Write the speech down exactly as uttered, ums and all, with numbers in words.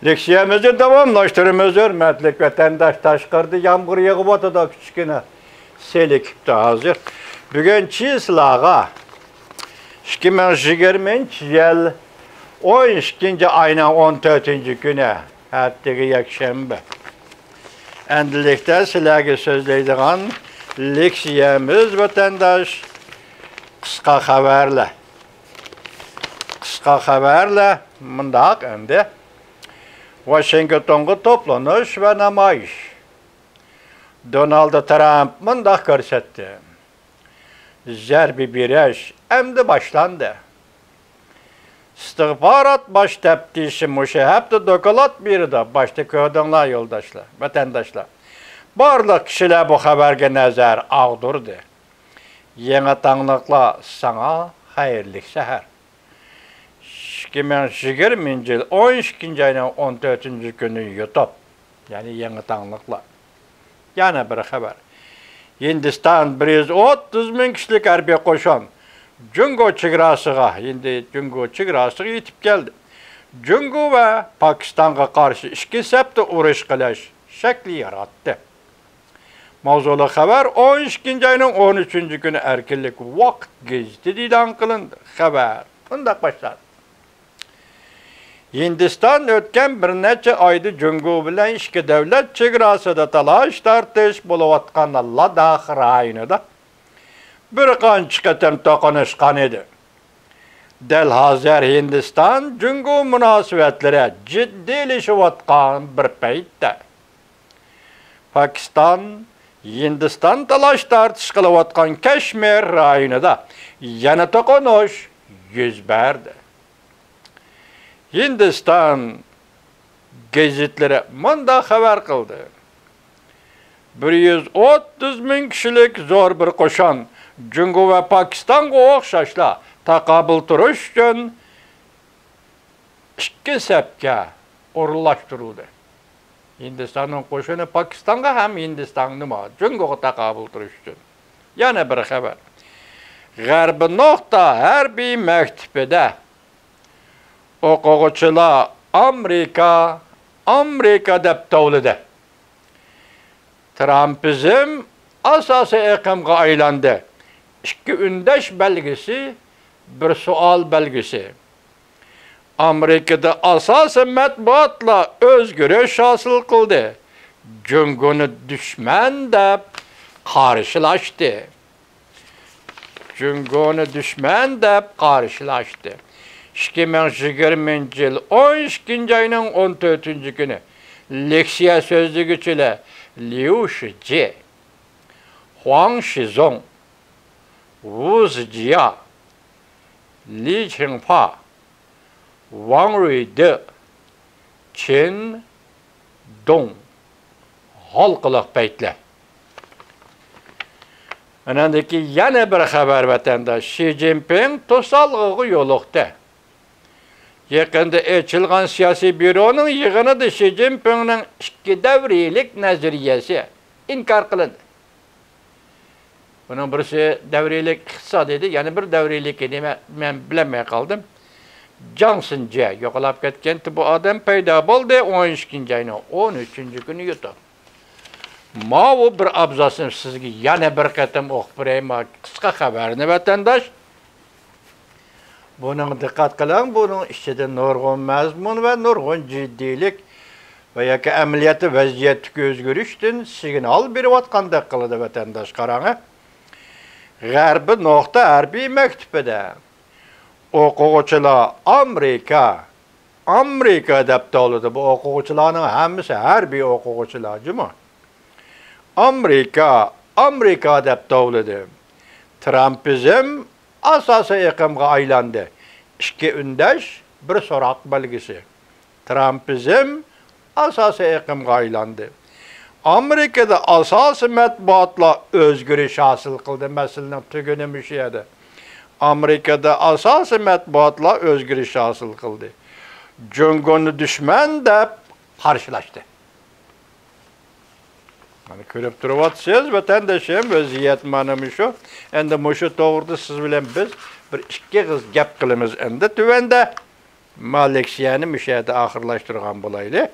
لېكسىيەمىزنى داۋاملاشتۇرىمىز، ھۆرمەتلىك ۋەتەنداش. تاشقىرىدا يامغۇر يېغىۋاتىدۇ، كىچىككىنە سېلىكىپتۇ ھازىر. بۈگۈن چىسلاغا ئىككى مىڭ يىگىرمىنچى يىل ئون ئىككىنچى ئاينىڭ ئون تۆتىنچى كۈنى، ئەتىگە يەكشەنبە. ئەمدىلىكتە سىلەرگە سۆزلەيدىغان لېكسىيەمىز، ۋەتەنداش، قىسقا خەۋەرلەر. قىسقا خەۋەرلەر مۇنداق ئەمدى. ۋاشىنگتونغا توپلىنىش ۋە نامايىش. دونالد ترامپ مۇنداق كۆرسەتتى: زەربە بېرىش ئەمدى باشلاندى. ئىستىخبارات باش تەپتىشى مۇشۇ ھەپتە دوكلات بېرىدۇ. باشتا كۆردۈڭلار يولداشلار، ۋەتەنداشلار. بارلىق كىشىلەر بۇ خەۋەرگە نەزەر ئاغدۇردى. يېڭى تاڭلىقلار، ساڭا خەيرلىك سەھەر. ئىككى مىڭ يىگىرمىنچى يىل ئون ئىككىنچى ئاينىڭ ئون تۆتىنچى كۈنى يۇتۇپ، يەنى يېڭى تاڭلىقلار. يەنە بىر خەۋەر. ھىندىستان بىر يۈز ئوتتۇز مىڭ كىشىلىك ھەربىي قوشۇن جۇڭگو چېگراسىغا، ھىندى جۇڭگو چېگراسىغا يېتىپ كەلدى. جۇڭگو ۋە پاكىستانغا قارشى ئىككى سەپتە ئۇرۇش قىلىش شەكلى ياراتتى. ماۋزۇلۇق خەۋەر ئون ئىككىنچى ئاينىڭ ئون ئۈچىنچى كۈنى ئەركىنلىك ۋاقىت گېزىتىدە ئېلان قىلىندى. خەۋەر مۇنداق باشلاندى. ھىندىستان ئۆتكەن بىر نەچچە ئايدا جۇڭگو بىلەن ئىككى دۆلەت چېگراسىدا تالاش-تارتىش بولۇۋاتقان لاداخ رايونىدا بىر قانچە قېتىم توقۇنۇشقان ئىدى. دەل ھازىر ھىندىستان جۇڭگو مۇناسىۋەتلىرى جىددىيلىشىۋاتقان بىر پەيتتە، پاكىستان ھىندىستان تالاش-تارتىش قىلىۋاتقان كەشمىر رايونىدا يەنە توقۇنۇش يۈز بەردى. ھىندىستان گېزىتلىرى مۇنداق خەۋەر قىلدى: بىر يۈز ئوتتۇز مىڭ كىشىلىك زور بىر قوشۇن جۇڭگو ۋە پاكىستانغا ئوخشاشلا تاقابىل تۇرۇش ئۈچۈن ئىككى سەپكە ئورۇنلاشتۇرۇلدى. ھىندىستاننىڭ قوشۇنى پاكىستانغا ھەم ھىندىستاننىمۇ جۇڭگوغا تاقابىل تۇرۇش ئۈچۈن. يەنە بىر خەۋەر. غەربىي نۇقتا ھەربىي مەكتىپىدە ئوقۇغۇچىلار «ئامېرىكا، ئامېرىكا» دەپ توۋلىدى. ترامپىزم ئاساسىي ئېقىمغا ئايلاندى. ئىككى ئۈندەش بەلگىسى، بىر سوئال بەلگىسى. ئامېرىكىدا ئاساسىي مەتبۇئاتلار ئۆزگىرىش ھاسىل قىلدى. جۇڭگونى دۈشمەن دەپ قارشىلاشتى. جۇڭگونى دۈشمەن دەپ قارشىلاشتى. ئىككى مىڭ يىگىرمىنچى يىل ئون ئىككىنچى ئاينىڭ ئون تۆتىنچى كۈنى لېكسىيە سۆزلىگۈچىلەر ليۇ شىجى، خۇاڭ شىزۇڭ، ۋۇ زىجيا، لى چىڭفا، ۋاڭ رۇيدې، چېن دۇڭ. ھالقىلىق پەيتلەر. ئاناندىن كېيىن يەنە بىر خەۋەر، ۋەتەنداش. شى جىنپىڭ توسالغۇغا يولۇقتى. يېقىندا ئېچىلغان سىياسىي بيۇرونىڭ يىغىنىدا شى جىنپىڭنىڭ ئىككى دەۋرىيلىك نەزەرىيەسى ئىنكار قىلىندى. بۇنىڭ بىرسى دەۋرىيلىك ئىقتىساد ئىدى، يەنە بىر دەۋرىيلىكى نېمە، مەن بىلەلمەي قالدىم. جاڭ سىنجيە يوقىلاپ كەتكەنتى بۇ ئادەم، پەيدا بولدى ئون ئىككىنچى ئاينىڭ ئون ئۈچىنچى كۈنى يۇتۇپ. ماۋۇ بىر ئابزاسنى سىزگە يەنە بىر قېتىم ئوقۇپ بېرەي، ما قىسقا خەۋەرنى، ۋەتەنداش. بۇنىڭ، دىققەت قىلىڭ، بۇنىڭ ئىچىدە نۇرغۇن مەزمۇن ۋە نۇرغۇن جىددىيلىك ۋە ياكى ئەمەلىيەتتە ۋەزىيەتتىكى ئۆزگىرىشتىن سىگنال بېرىۋاتقاندەك قىلىدۇ، ۋەتەنداش، قاراڭ. غەربىي نۇقتا ھەربىي مەكتىپىدە ئوقۇغۇچىلار «ئامېرىكا، ئامېرىكا» دەپ توۋلىدى. بۇ ئوقۇغۇچىلارنىڭ ھەممىسى ھەربىي ئوقۇغۇچىلار جۇمۇ. «ئامېرىكا، ئامېرىكا» دەپ توۋلىدى. ترامپىزم ئاساسىي ئېقىمغا ئايلاندى. ئىككى ئۈندەش، بىر سوراق بەلگىسى. ترامپىزم ئاساسىي ئېقىمغا ئايلاندى. ئامېرىكىدا ئاساسىي مەتبۇئاتلار ئۆزگىرىش ھاسىل قىلدى. مەسىلىنىڭ تۈگۈنى مۇشۇ يەردە. ئامېرىكىدا ئاساسىي مەتبۇئاتلار ئۆزگىرىش ھاسىل قىلدى. جۇڭگونى دۈشمەن دەپ قارشىلاشتى. مانا كۆرۈپ تۇرۇۋاتىسىز، ۋەتەندىشىم، ۋەزىيەت مانا مۇشۇ. ئەمدى مۇشۇ توغرىدا سىز بىلەن بىز بىر ئىككى ئېغىز گەپ قىلىمىز ئەمدى تۆۋەندە. ما لېكسىيەنى مۇشۇ يەردە ئاخىرلاشتۇرغان بولايلى.